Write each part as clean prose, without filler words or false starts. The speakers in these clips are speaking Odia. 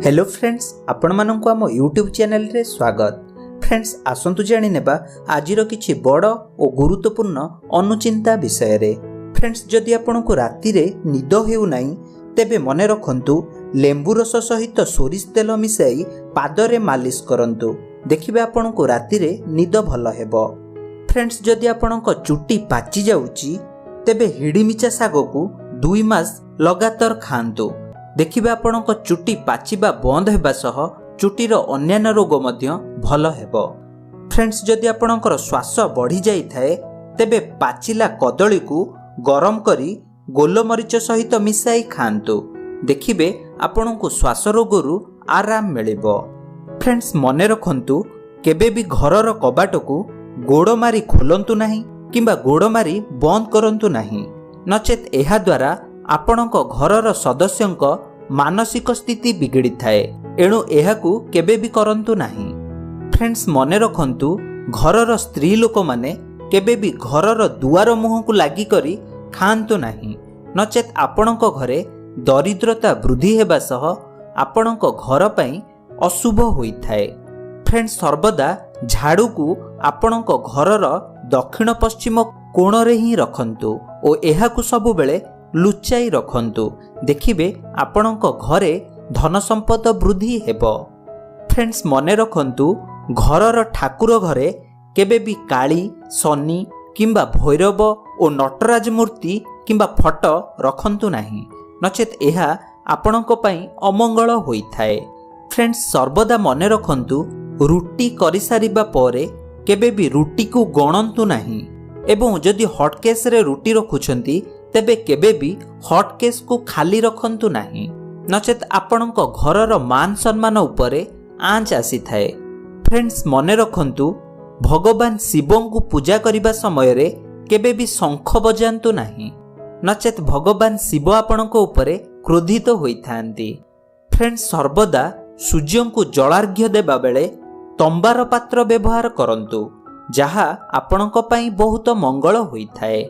ହ୍ୟାଲୋ ଫ୍ରେଣ୍ଡସ୍, ଆପଣମାନଙ୍କୁ ଆମ ୟୁଟ୍ୟୁବ୍ ଚ୍ୟାନେଲରେ ସ୍ୱାଗତ। ଫ୍ରେଣ୍ଡସ୍, ଆସନ୍ତୁ ଜାଣିନେବା ଆଜିର କିଛି ବଡ଼ ଓ ଗୁରୁତ୍ୱପୂର୍ଣ୍ଣ ଅନୁଚିନ୍ତା ବିଷୟରେ। ଫ୍ରେଣ୍ଡସ୍, ଯଦି ଆପଣଙ୍କୁ ରାତିରେ ନିଦ ହେଉନାହିଁ, ତେବେ ମନେ ରଖନ୍ତୁ, ଲେମ୍ବୁ ରସ ସହିତ ସୋରିଷ ତେଲ ମିଶାଇ ପାଦରେ ମାଲିସ କରନ୍ତୁ। ଦେଖିବେ, ଆପଣଙ୍କୁ ରାତିରେ ନିଦ ଭଲ ହେବ। ଫ୍ରେଣ୍ଡସ୍, ଯଦି ଆପଣଙ୍କ ଚୁଟି ପାଚି ଯାଉଛି, ତେବେ ହିଡ଼ିମିଚା ଶାଗକୁ 2 ମାସ ଲଗାତାର ଖାଆନ୍ତୁ। ଦେଖିବେ, ଆପଣଙ୍କ ଚୁଟି ପାଚିବା ବନ୍ଦ ହେବା ସହ ଚୁଟିର ଅନ୍ୟାନ୍ୟ ରୋଗ ମଧ୍ୟ ଭଲ ହେବ। ଫ୍ରେଣ୍ଡସ୍, ଯଦି ଆପଣଙ୍କର ଶ୍ୱାସ ବଢ଼ିଯାଇଥାଏ, ତେବେ ପାଚିଲା କଦଳୀକୁ ଗରମ କରି ଗୋଲମରିଚ ସହିତ ମିଶାଇ ଖାଆନ୍ତୁ। ଦେଖିବେ, ଆପଣଙ୍କୁ ଶ୍ୱାସ ରୋଗରୁ ଆରାମ ମିଳିବ। ଫ୍ରେଣ୍ଡସ୍, ମନେ ରଖନ୍ତୁ, କେବେ ବି ଘରର କବାଟକୁ ଗୋଡ଼ ମାରି ଖୋଲନ୍ତୁ ନାହିଁ କିମ୍ବା ଗୋଡ଼ ମାରି ବନ୍ଦ କରନ୍ତୁ ନାହିଁ। ନଚେତ୍ ଏହାଦ୍ୱାରା ଆପଣଙ୍କ ଘରର ସଦସ୍ୟଙ୍କ ମାନସିକ ସ୍ଥିତି ବିଗିଡ଼ିଥାଏ। ଏଣୁ ଏହାକୁ କେବେ ବି କରନ୍ତୁ ନାହିଁ। ଫ୍ରେଣ୍ଡସ୍, ମନେ ରଖନ୍ତୁ, ଘରର ସ୍ତ୍ରୀ ଲୋକମାନେ କେବେ ବି ଘରର ଦୁଆର ମୁହଁକୁ ଲାଗିକରି ଖାଆନ୍ତୁ ନାହିଁ। ନଚେତ୍ ଆପଣଙ୍କ ଘରେ ଦରିଦ୍ରତା ବୃଦ୍ଧି ହେବା ସହ ଆପଣଙ୍କ ଘର ପାଇଁ ଅଶୁଭ ହୋଇଥାଏ। ଫ୍ରେଣ୍ଡସ୍, ସର୍ବଦା ଝାଡ଼ୁକୁ ଆପଣଙ୍କ ଘରର ଦକ୍ଷିଣ ପଶ୍ଚିମ କୋଣରେ ହିଁ ରଖନ୍ତୁ ଓ ଏହାକୁ ସବୁବେଳେ ଲୁଚାଇ ରଖନ୍ତୁ। ଦେଖିବେ, ଆପଣଙ୍କ ଘରେ ଧନ ସମ୍ପଦ ବୃଦ୍ଧି ହେବ। ଫ୍ରେଣ୍ଡସ୍, ମନେ ରଖନ୍ତୁ, ଘରର ଠାକୁର ଘରେ କେବେ ବି କାଳୀ, ଶନି କିମ୍ବା ଭୈରବ ଓ ନଟରାଜ ମୂର୍ତ୍ତି କିମ୍ବା ଫଟୋ ରଖନ୍ତୁ ନାହିଁ। ନଚେତ୍ ଏହା ଆପଣଙ୍କ ପାଇଁ ଅମଙ୍ଗଳ ହୋଇଥାଏ। ଫ୍ରେଣ୍ଡସ୍, ସର୍ବଦା ମନେ ରଖନ୍ତୁ, ରୁଟି କରିସାରିବା ପରେ କେବେ ବି ରୁଟିକୁ ଗଣନ୍ତୁ ନାହିଁ ଏବଂ ଯଦି ହଟକେସ୍ରେ ରୁଟି ରଖୁଛନ୍ତି, ତେବେ କେବେ ବି ହଟକେସ୍କୁ ଖାଲି ରଖନ୍ତୁ ନାହିଁ। ନଚେତ୍ ଆପଣଙ୍କ ଘରର ମାନ ସମ୍ମାନ ଉପରେ ଆଞ୍ଚ ଆସିଥାଏ। ଫ୍ରେଣ୍ଡସ୍, ମନେ ରଖନ୍ତୁ, ଭଗବାନ ଶିବଙ୍କୁ ପୂଜା କରିବା ସମୟରେ କେବେ ବି ଶଙ୍ଖ ବଜାନ୍ତୁ ନାହିଁ। ନଚେତ୍ ଭଗବାନ ଶିବ ଆପଣଙ୍କ ଉପରେ କ୍ରୋଧିତ ହୋଇଥାନ୍ତି। ଫ୍ରେଣ୍ଡସ୍, ସର୍ବଦା ସୂର୍ଯ୍ୟଙ୍କୁ ଜଳାର୍ଘ୍ୟ ଦେବା ବେଳେ ତମ୍ବାର ପାତ୍ର ବ୍ୟବହାର କରନ୍ତୁ, ଯାହା ଆପଣଙ୍କ ପାଇଁ ବହୁତ ମଙ୍ଗଳ ହୋଇଥାଏ।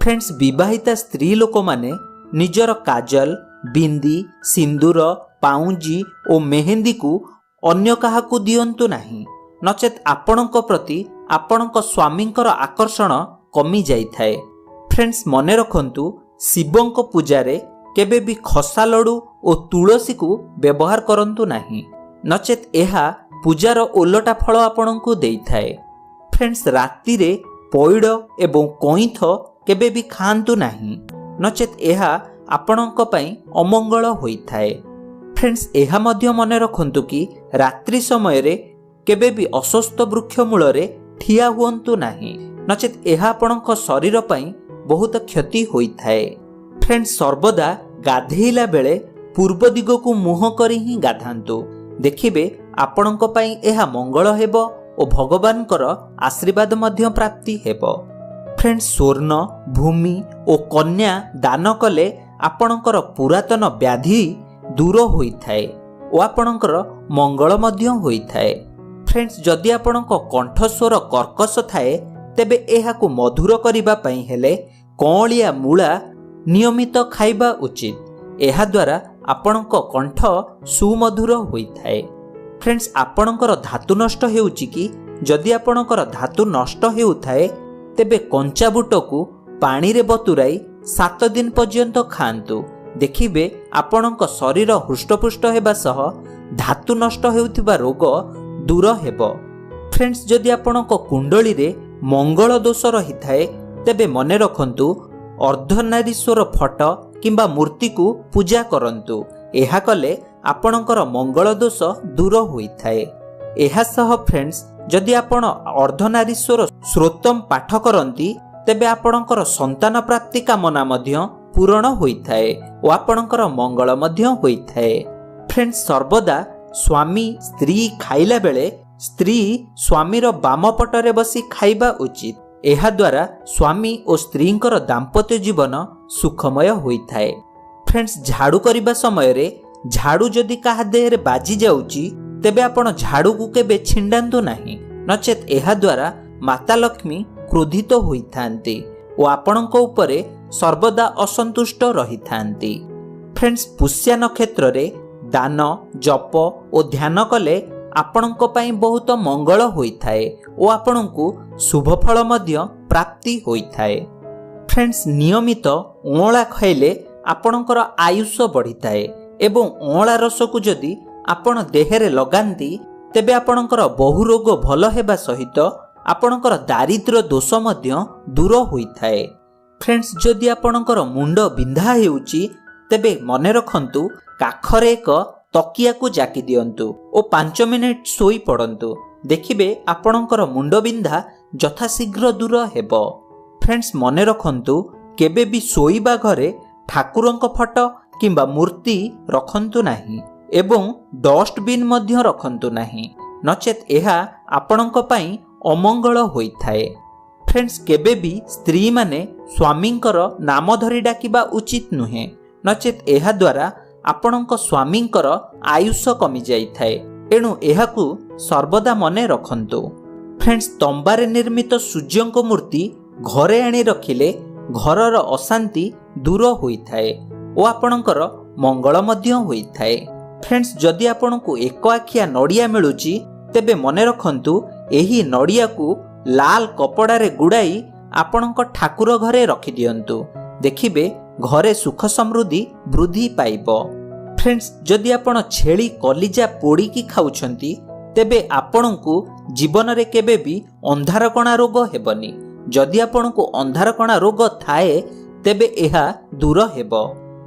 ଫ୍ରେଣ୍ଡସ୍, ବିବାହିତା ସ୍ତ୍ରୀ ଲୋକମାନେ ନିଜର କାଜଲ, ବିନ୍ଦି, ସିନ୍ଦୁର, ପାଉଁଜି ଓ ମେହେନ୍ଦୀକୁ ଅନ୍ୟ କାହାକୁ ଦିଅନ୍ତୁ ନାହିଁ। ନଚେତ୍ ଆପଣଙ୍କ ପ୍ରତି ଆପଣଙ୍କ ସ୍ୱାମୀଙ୍କର ଆକର୍ଷଣ କମି ଯାଇଥାଏ। ଫ୍ରେଣ୍ଡସ୍, ମନେ ରଖନ୍ତୁ, ଶିବଙ୍କ ପୂଜାରେ କେବେ ବି ଖସା ଲଡ଼ୁ ଓ ତୁଳସୀକୁ ବ୍ୟବହାର କରନ୍ତୁ ନାହିଁ। ନଚେତ୍ ଏହା ପୂଜାର ଓଲଟା ଫଳ ଆପଣଙ୍କୁ ଦେଇଥାଏ। ଫ୍ରେଣ୍ଡସ୍, ରାତିରେ ପଇଡ଼ ଏବଂ କଇଁଥ କେବେ ବି ଖାଆନ୍ତୁ ନାହିଁ। ନଚେତ୍ ଏହା ଆପଣଙ୍କ ପାଇଁ ଅମଙ୍ଗଳ ହୋଇଥାଏ। ଫ୍ରେଣ୍ଡସ୍, ଏହା ମଧ୍ୟ ମନେ ରଖନ୍ତୁ କି ରାତ୍ରି ସମୟରେ କେବେ ବି ଅଶ୍ୱତ୍ଥ ବୃକ୍ଷ ମୂଳରେ ଠିଆ ହୁଅନ୍ତୁ ନାହିଁ। ନଚେତ୍ ଏହା ଆପଣଙ୍କ ଶରୀର ପାଇଁ ବହୁତ କ୍ଷତି ହୋଇଥାଏ। ଫ୍ରେଣ୍ଡସ୍, ସର୍ବଦା ଗାଧେଇଲା ବେଳେ ପୂର୍ବ ଦିଗକୁ ମୁହଁ କରି ହିଁ ଗାଧାନ୍ତୁ। ଦେଖିବେ, ଆପଣଙ୍କ ପାଇଁ ଏହା ମଙ୍ଗଳ ହେବ ଓ ଭଗବାନଙ୍କର ଆଶୀର୍ବାଦ ମଧ୍ୟ ପ୍ରାପ୍ତି ହେବ। ଫ୍ରେଣ୍ଡସ୍, ସ୍ୱର୍ଣ୍ଣ, ଭୂମି ଓ କନ୍ୟା ଦାନ କଲେ ଆପଣଙ୍କର ପୁରାତନ ବ୍ୟାଧି ଦୂର ହୋଇଥାଏ ଓ ଆପଣଙ୍କର ମଙ୍ଗଳ ମଧ୍ୟ ହୋଇଥାଏ। ଫ୍ରେଣ୍ଡସ୍, ଯଦି ଆପଣଙ୍କ କଣ୍ଠସ୍ୱର କର୍କଶ ଥାଏ, ତେବେ ଏହାକୁ ମଧୁର କରିବା ପାଇଁ ହେଲେ କଅଁଳିଆ ମୂଳା ନିୟମିତ ଖାଇବା ଉଚିତ। ଏହାଦ୍ୱାରା ଆପଣଙ୍କ କଣ୍ଠ ସୁମଧୁର ହୋଇଥାଏ। ଫ୍ରେଣ୍ଡସ୍, ଆପଣଙ୍କର ଧାତୁ ନଷ୍ଟ ହେଉଛି କି? ଯଦି ଆପଣଙ୍କର ଧାତୁ ନଷ୍ଟ ହେଉଥାଏ, ତେବେ କଞ୍ଚା ବୁଟକୁ ପାଣିରେ ବତୁରାଇ 7 ଦିନ ପର୍ଯ୍ୟନ୍ତ ଖାଆନ୍ତୁ। ଦେଖିବେ, ଆପଣଙ୍କ ଶରୀର ହୃଷ୍ଟପୁଷ୍ଟ ହେବା ସହ ଧାତୁ ନଷ୍ଟ ହେଉଥିବା ରୋଗ ଦୂର ହେବ। ଫ୍ରେଣ୍ଡସ୍, ଯଦି ଆପଣଙ୍କ କୁଣ୍ଡଳୀରେ ମଙ୍ଗଳ ଦୋଷ ରହିଥାଏ, ତେବେ ମନେ ରଖନ୍ତୁ, ଅର୍ଦ୍ଧନାରୀଶ୍ୱର ଫଟୋ କିମ୍ବା ମୂର୍ତ୍ତିକୁ ପୂଜା କରନ୍ତୁ। ଏହା କଲେ ଆପଣଙ୍କର ମଙ୍ଗଳ ଦୋଷ ଦୂର ହୋଇଥାଏ। ଏହା ସହ ଫ୍ରେଣ୍ଡସ୍, ଯଦି ଆପଣ ଅର୍ଦ୍ଧନାରୀଶ୍ୱର ସ୍ତୋତ୍ରମ ପାଠ କରନ୍ତି, ତେବେ ଆପଣଙ୍କର ସନ୍ତାନ ପ୍ରାପ୍ତି କାମନା ମଧ୍ୟ ପୂରଣ ହୋଇଥାଏ ଓ ଆପଣଙ୍କର ମଙ୍ଗଳ ମଧ୍ୟ ହୋଇଥାଏ। ଫ୍ରେଣ୍ଡସ୍, ସର୍ବଦା ସ୍ୱାମୀ ସ୍ତ୍ରୀ ଖାଇଲା ବେଳେ ସ୍ତ୍ରୀ ସ୍ୱାମୀର ବାମ ପଟରେ ବସି ଖାଇବା ଉଚିତ। ଏହାଦ୍ୱାରା ସ୍ୱାମୀ ଓ ସ୍ତ୍ରୀଙ୍କର ଦାମ୍ପତ୍ୟ ଜୀବନ ସୁଖମୟ ହୋଇଥାଏ। ଫ୍ରେଣ୍ଡସ୍, ଝାଡ଼ୁ କରିବା ସମୟରେ ଝାଡ଼ୁ ଯଦି କାହା ଦେହରେ ବାଜି ଯାଉଛି, ତେବେ ଆପଣ ଝାଡ଼ୁକୁ କେବେ ଛିଣ୍ଡାନ୍ତୁ ନାହିଁ। ନଚେତ୍ ଏହାଦ୍ୱାରା ମାତା ଲକ୍ଷ୍ମୀ କ୍ରୋଧିତ ହୋଇଥାନ୍ତି ଓ ଆପଣଙ୍କ ଉପରେ ସର୍ବଦା ଅସନ୍ତୁଷ୍ଟ ରହିଥାନ୍ତି। ଫ୍ରେଣ୍ଡସ୍, ପୁଷ୍ୟା ନକ୍ଷତ୍ରରେ ଦାନ, ଜପ ଓ ଧ୍ୟାନ କଲେ ଆପଣଙ୍କ ପାଇଁ ବହୁତ ମଙ୍ଗଳ ହୋଇଥାଏ ଓ ଆପଣଙ୍କୁ ଶୁଭଫଳ ମଧ୍ୟ ପ୍ରାପ୍ତି ହୋଇଥାଏ। ଫ୍ରେଣ୍ଡସ୍, ନିୟମିତ ଅଁଳା ଖାଇଲେ ଆପଣଙ୍କର ଆୟୁଷ ବଢ଼ିଥାଏ ଏବଂ ଅଁଳା ରସକୁ ଯଦି ଆପଣ ଦେହରେ ଲଗାନ୍ତି, ତେବେ ଆପଣଙ୍କର ବହୁ ରୋଗ ଭଲ ହେବା ସହିତ ଆପଣଙ୍କର ଦାରିଦ୍ର୍ୟ ଦୋଷ ମଧ୍ୟ ଦୂର ହୋଇଥାଏ। ଫ୍ରେଣ୍ଡସ୍, ଯଦି ଆପଣଙ୍କର ମୁଣ୍ଡ ବିନ୍ଧା ହେଉଛି, ତେବେ ମନେ ରଖନ୍ତୁ, କାଖରେ ଏକ ତକିଆକୁ ଜାକି ଦିଅନ୍ତୁ ଓ 5 ମିନିଟ୍ ଶୋଇ ପଡ଼ନ୍ତୁ। ଦେଖିବେ ଆପଣଙ୍କର ମୁଣ୍ଡବିନ୍ଧା ଯଥାଶୀଘ୍ର ଦୂର ହେବ। ଫ୍ରେଣ୍ଡସ୍, ମନେ ରଖନ୍ତୁ, କେବେ ବି ଶୋଇବା ଘରେ ଠାକୁରଙ୍କ ଫଟୋ କିମ୍ବା ମୂର୍ତ୍ତି ରଖନ୍ତୁ ନାହିଁ ଏବଂ ଡଷ୍ଟବିନ୍ ମଧ୍ୟ ରଖନ୍ତୁ ନାହିଁ, ନଚେତ୍ ଏହା ଆପଣଙ୍କ ପାଇଁ ଅମଙ୍ଗଳ ହୋଇଥାଏ। ଫ୍ରେଣ୍ଡସ୍, କେବେ ବି ସ୍ତ୍ରୀମାନେ ସ୍ୱାମୀଙ୍କର ନାମ ଧରି ଡାକିବା ଉଚିତ ନୁହେଁ, ନଚେତ୍ ଏହାଦ୍ୱାରା ଆପଣଙ୍କ ସ୍ୱାମୀଙ୍କର ଆୟୁଷ କମିଯାଇଥାଏ। ଏଣୁ ଏହାକୁ ସର୍ବଦା ମନେ ରଖନ୍ତୁ। ଫ୍ରେଣ୍ଡସ୍, ତମ୍ବାରେ ନିର୍ମିତ ସୂର୍ଯ୍ୟଙ୍କ ମୂର୍ତ୍ତି ଘରେ ଆଣି ରଖିଲେ ଘରର ଅଶାନ୍ତି ଦୂର ହୋଇଥାଏ ଓ ଆପଣଙ୍କର ମଙ୍ଗଳ ମଧ୍ୟ ହୋଇଥାଏ। ଫ୍ରେଣ୍ଡସ୍, ଯଦି ଆପଣଙ୍କୁ ଏକ ଆଖିଆ ନଡ଼ିଆ ମିଳୁଛି, ତେବେ ମନେ ରଖନ୍ତୁ, ଏହି ନଡ଼ିଆକୁ ଲାଲ କପଡ଼ାରେ ଗୁଡ଼ାଇ ଆପଣଙ୍କ ଠାକୁର ଘରେ ରଖିଦିଅନ୍ତୁ। ଦେଖିବେ ଘରେ ସୁଖ ସମୃଦ୍ଧି ବୃଦ୍ଧି ପାଇବ। ଫ୍ରେଣ୍ଡସ୍, ଯଦି ଆପଣ ଛେଳି କଲିଜା ପୋଡ଼ିକି ଖାଉଛନ୍ତି, ତେବେ ଆପଣଙ୍କୁ ଜୀବନରେ କେବେ ବି ଅନ୍ଧାରକଣା ରୋଗ ହେବନି। ଯଦି ଆପଣଙ୍କୁ ଅନ୍ଧାରକଣା ରୋଗ ଥାଏ, ତେବେ ଏହା ଦୂର ହେବ।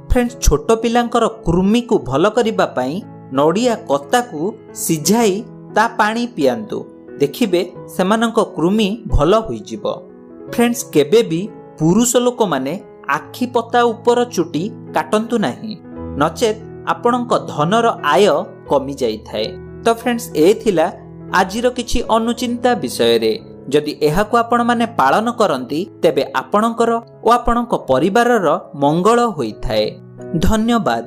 ଫ୍ରେଣ୍ଡସ୍, ଛୋଟ ପିଲାଙ୍କର କୃମିକୁ ଭଲ କରିବା ପାଇଁ ନଡ଼ିଆ କତାକୁ ସିଝାଇ ତା ପାଣି ପିଆନ୍ତୁ। ଦେଖିବେ ସେମାନଙ୍କ କୃମି ଭଲ ହୋଇଯିବ। ଫ୍ରେଣ୍ଡସ୍, କେବେ ବି ପୁରୁଷ ଲୋକମାନେ ଆଖି ପତା ଉପର ଚୁଟି କାଟନ୍ତୁ ନାହିଁ, ନଚେତ୍ ଆପଣଙ୍କ ଧନର ଆୟ କମିଯାଇଥାଏ। ତ ଫ୍ରେଣ୍ଡସ୍, ଏ ଥିଲା ଆଜିର କିଛି ଅନୁଚିନ୍ତା ବିଷୟରେ। ଯଦି ଏହାକୁ ଆପଣମାନେ ପାଳନ କରନ୍ତି, ତେବେ ଆପଣଙ୍କର ଓ ଆପଣଙ୍କ ପରିବାରର ମଙ୍ଗଳ ହୋଇଥାଏ। ଧନ୍ୟବାଦ।